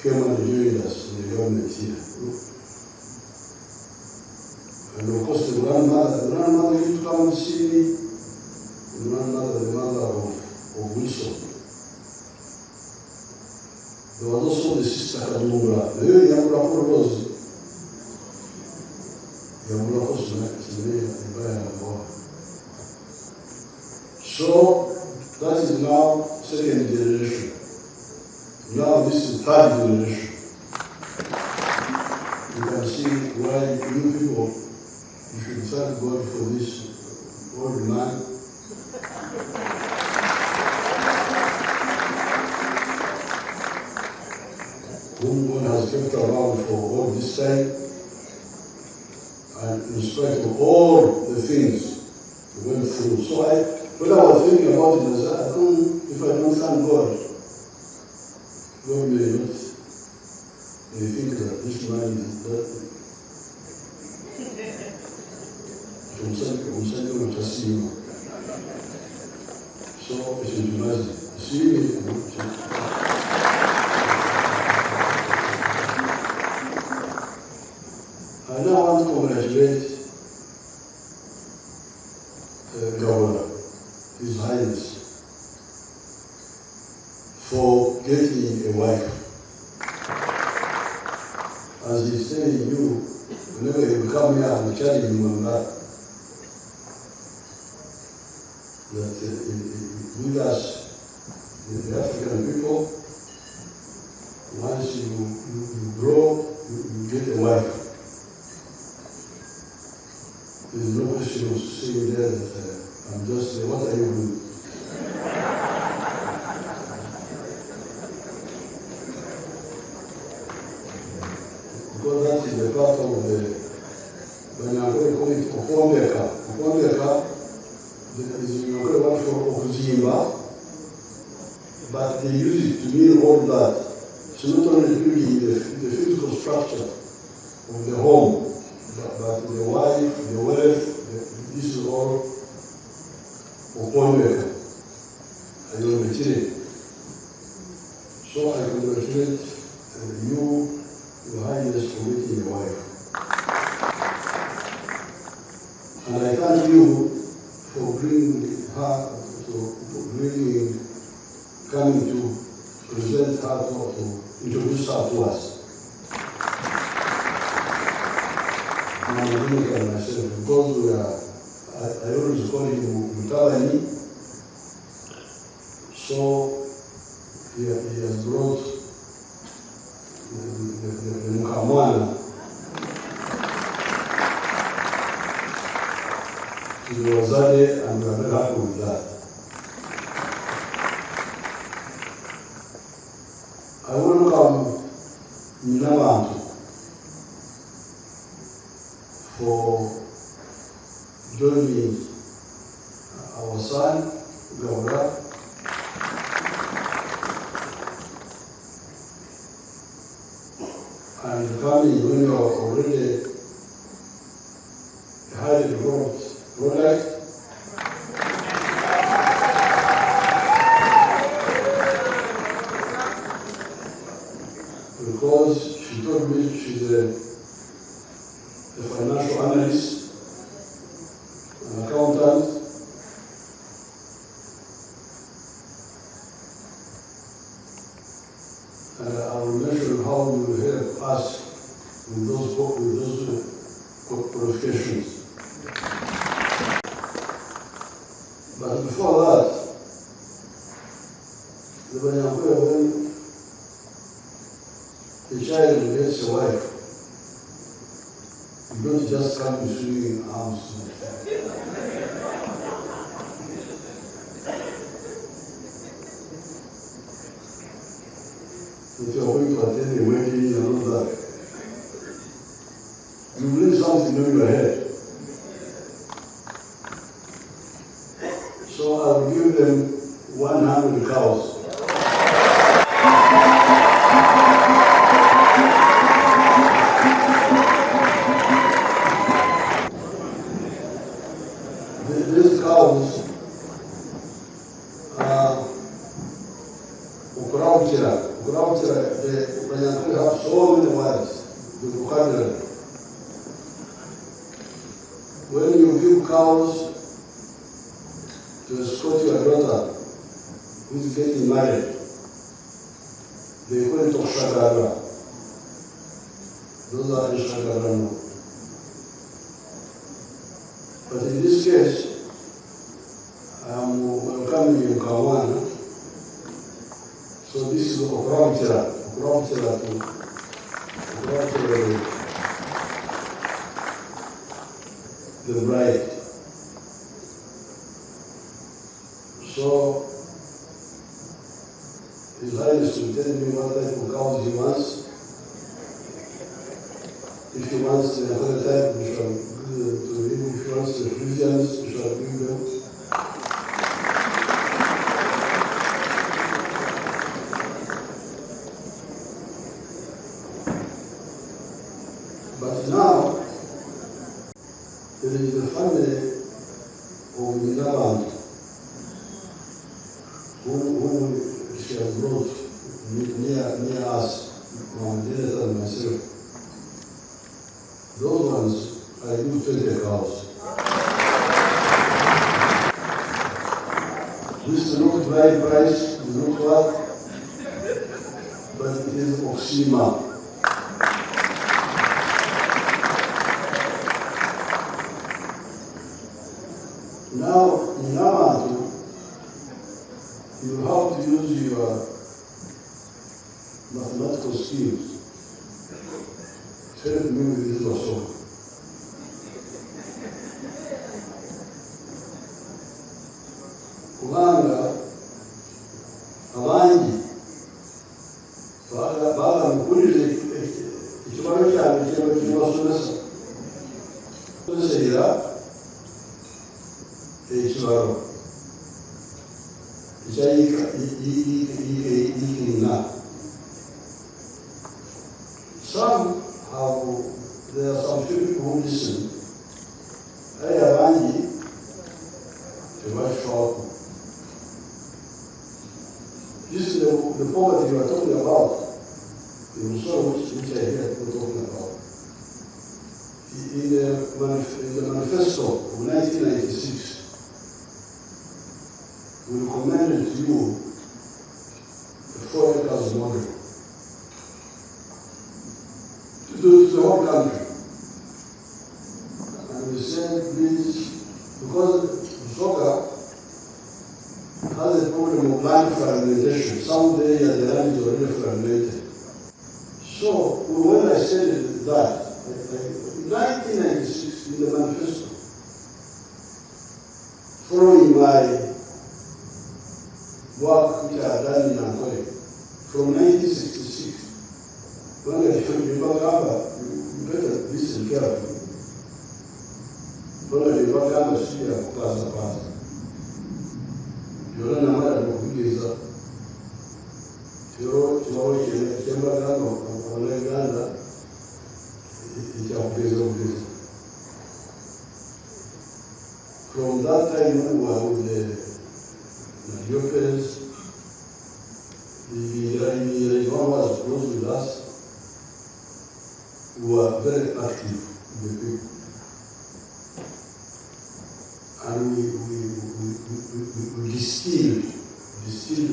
came and joined us in the government here. And of course the grandmother used to come and see me. The grandmother, the mother of Wilson. There was also the sister Kadungula. Naye yambulako Rose. Yambulako Simene Ebaya. So that is now second generation. Now this is third generation. You can see why you people, you should thank God for this old man. Whom God has kept around for all this time, and in spite of all the things he went through. So when I was thinking about it, I said, I don't, if I don't thank God, God may not, may think that this man is that. So it is mercy. See me. I now want to congratulate Governor, His Highness, for getting a wife. As he said, you, whenever you come here, I'm challenging him on that. That with us, the African people, once you grow, you get a wife. There is no question of saying there that I'm just, what are you doing? Because that is the part of the, when I'm going to call it Okwombeka. Okwombeka is one for Okuzimba, but they use it to mean all that. It's not only building the physical structure of the home, but the wife, the wealth, this is all Okwombeka. So I congratulate you, Your Highness, for meeting your wife. And I thank you for bringing her, to bringing, coming to present her, to introduce her to us. And I'm doing it myself, because we are, I always call him Mutabani. So he has brought the Mukamwana to the Wazade, and we are very happy with that. I welcome Nyinabantu for joining our son, Gabra. And coming when you are already a highly developed product. Because she told me she's a financial analyst, an accountant. And I will mention how you will help us with those qualifications. But before that, the Banyankole, when the child gets a wife, you don't just come with swinging arms. That you are going to attend a wedding and all that. You bring something on your head. So I will give them 100 cows. These cows are Okuraukira. Okuraukira, the Banyankole have so many words, the vocabulary. When you give cows to escort your daughter who is getting married, They call it Oshagara. Those are Ishagarano. But in this case, I am welcoming you, Kawana. So this is Okuramutira, Okuramutira to Okuramutira the bride. So His Highness will tell me what type of cows he wants. If he wants the other type, we shall give them to him. If he wants the Frisians, we shall give them. But now, there is the family of Nyinabantu who she has brought near us, Mama Janet and myself. Those ones, I give 20 cows. This is not bride price, is not what, but it is Oxima. Now, in Nyinabantu, you have to use your mathematical skills to help me with this also. Kubanga abangi baagala mukuwuliriza ekibalo kyange kyebasomesa kozesa ekibalo ekya yiika. Some have, there are some few people who listen. Aye abangi tebakifaako. This is the poverty you are talking about, the Musoro which I hear people talking about. In the manifesto of 1996, we recommended to you the 4 acres model to do to the whole country. And we said, please, because Busoga has a problem of land fragmentation. Some areas the land is already fragmented. So when I said that, in 1996, in the manifesto, following my work which I had done in Ankole, from 1966, when I Bagamba, you better listen carefully. When I Bagamba, see a paza paza. Byonna namala okubigeza kibawo kyembagamba abannayuganda ekyakugeza obugezi. From that time when we were with the Ethiopians, the one was close with us, we were very active with the people. And we distilled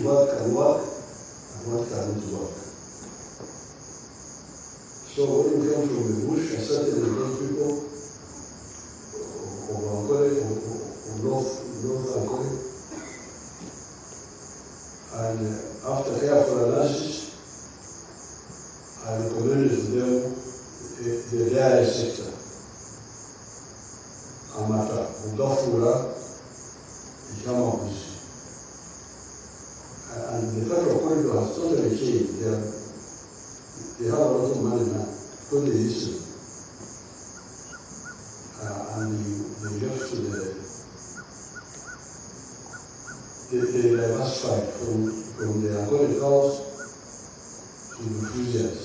what can work and what cannot work. So when we came from the bush, I started with those people of Ankole, of North Ankole. And after careful analysis, I recommended to them the dairy sector. Amata, Ugafura, Ichamakuzi. And the cattle corridor has totally changed. They have a lot of money now because they listen. And they left to they diversified from the Ankole cows to the Frisians.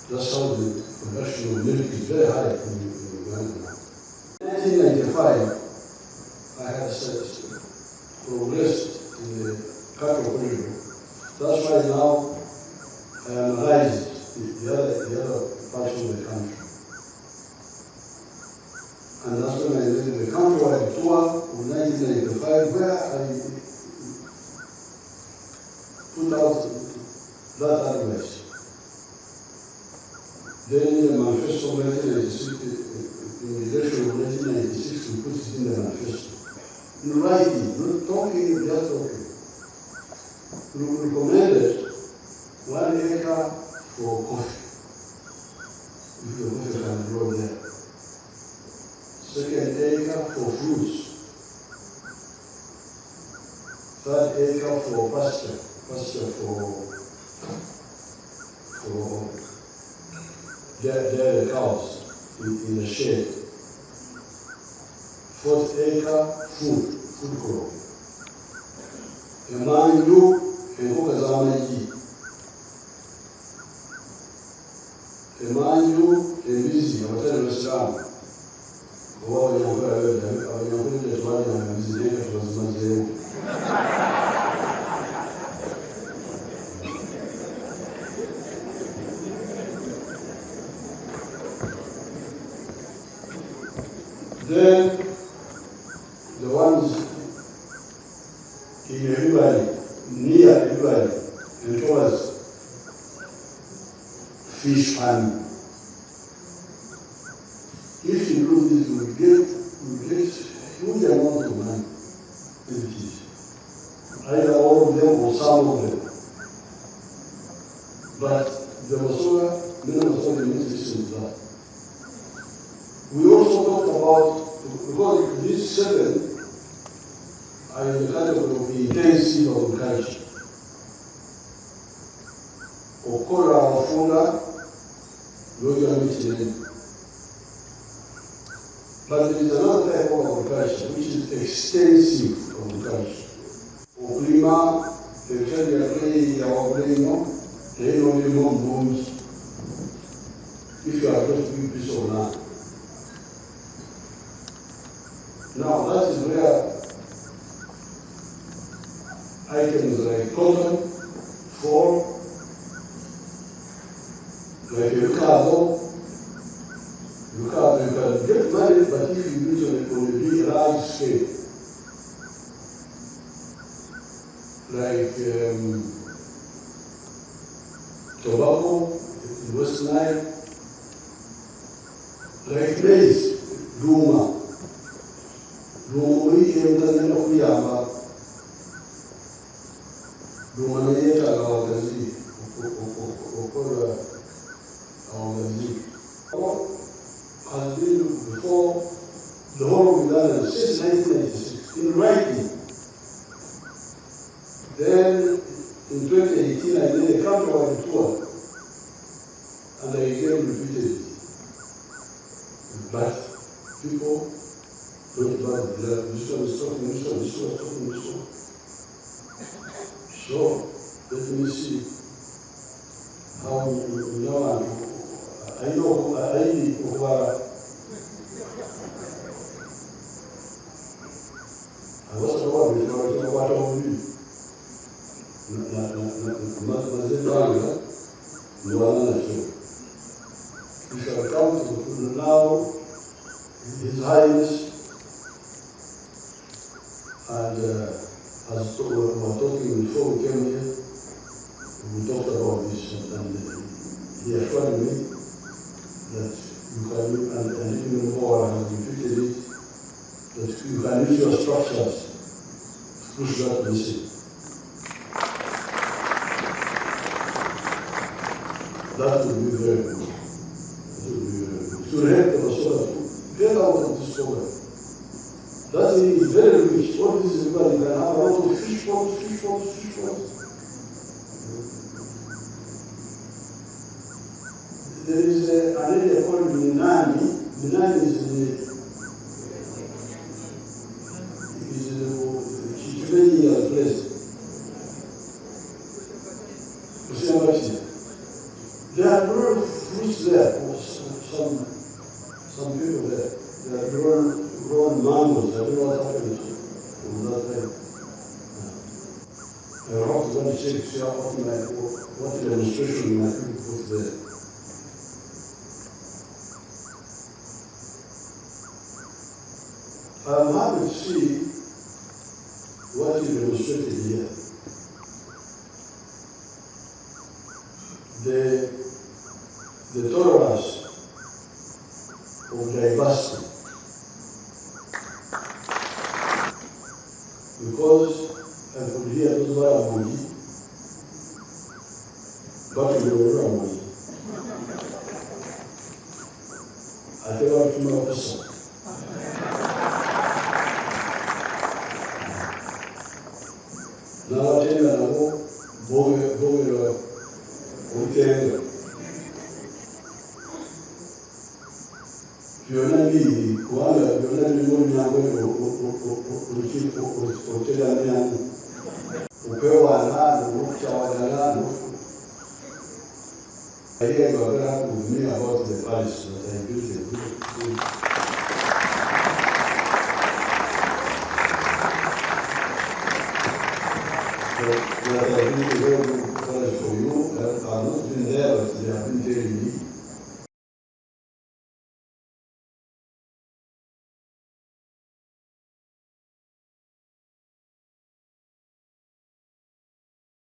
That's how the production of milk is very high in Uganda now. In 1995, I had progressed in the cattle corridor. That's why now I analyzed the other parts of the country. And that's when I did the countrywide tour of 1995, where I put out that advice. Then in the manifesto of 1996, in the election of 1996, we put it in the manifesto. In writing, not talking, just talking. We recommended 1 acre for coffee, if the coffee can grow there. Second acre for fruits. Third acre for pasture, pasture for dairy cows in the shade. Fourth acre, food crop. Emanju, enkoko z'amagi. Emanju, embizi, abatali basiraamu. Oba abanyankole tetwalyanga mbizi naye nga tubazimazeewo. Then the ones in everybody, near everybody, and towards fish farming. If you do this, you will get huge amount of money. It is either all of them or some of them. But the Basoga, many Basoga need to listen to that. We also talked about, because these seven are in the category of intensive agriculture. Okola abafunda n'ogyamu ekinene. But there is another type of agriculture which is extensive agriculture. Okulima ebitali bya bbeeyi ya waggulu ennyo naye n'obirima mu bungi. If you are going to big piece of land. Now that is where items like cotton fall, like avocado, you can get money, but if you do it on a big, large scale, like tobacco in West Nile, like maize, duma. Duma oli emutagenda kuyamba. Duma naye yeetaaga wagazi okola awagazi. Has been before the whole of Uganda since 1996 in writing. Then in 2018 I did a countrywide tour and I again repeated it. But people don't buy the this one is talking, this one, this one is talking, this one. So let me see how now I know I okubala abasobola kyakwata bubi maze ebbanga ndwana nakyo. We shall come to now His Highness, and as we were talking before we came here, we talked about this, and he assured me that you can, and even more has repeated it, that you can use your structures to push that message. That would be very good. That would be very good. To help the Basoga to get out of this problem. That is very rich. What is this river? You can have a lot of fish ponds, fish ponds, fish ponds. There is an area called Minani. Minani is the Chichimenyi place. Kusiambati. There are grown fruits there, for some people there. They are grown mangoes. I don't know what happened on that time. I have to go and check see what demonstration my people put there. I'm happy to see what you demonstrated here. The tolerance of diversity. Because I could hear those Baramoji, but they were Ramoji. Ate batuma kusa. N'abatenda nabo boogera olutenga. Byonna biri kubanga byonna birimu olunyankole olutegamyangu. Okwewaana n'okukyawagana. I hear you are very happy with me about the palace that I built, a good. So, that I built a very good palace for you. I have not been there, but they have been telling me.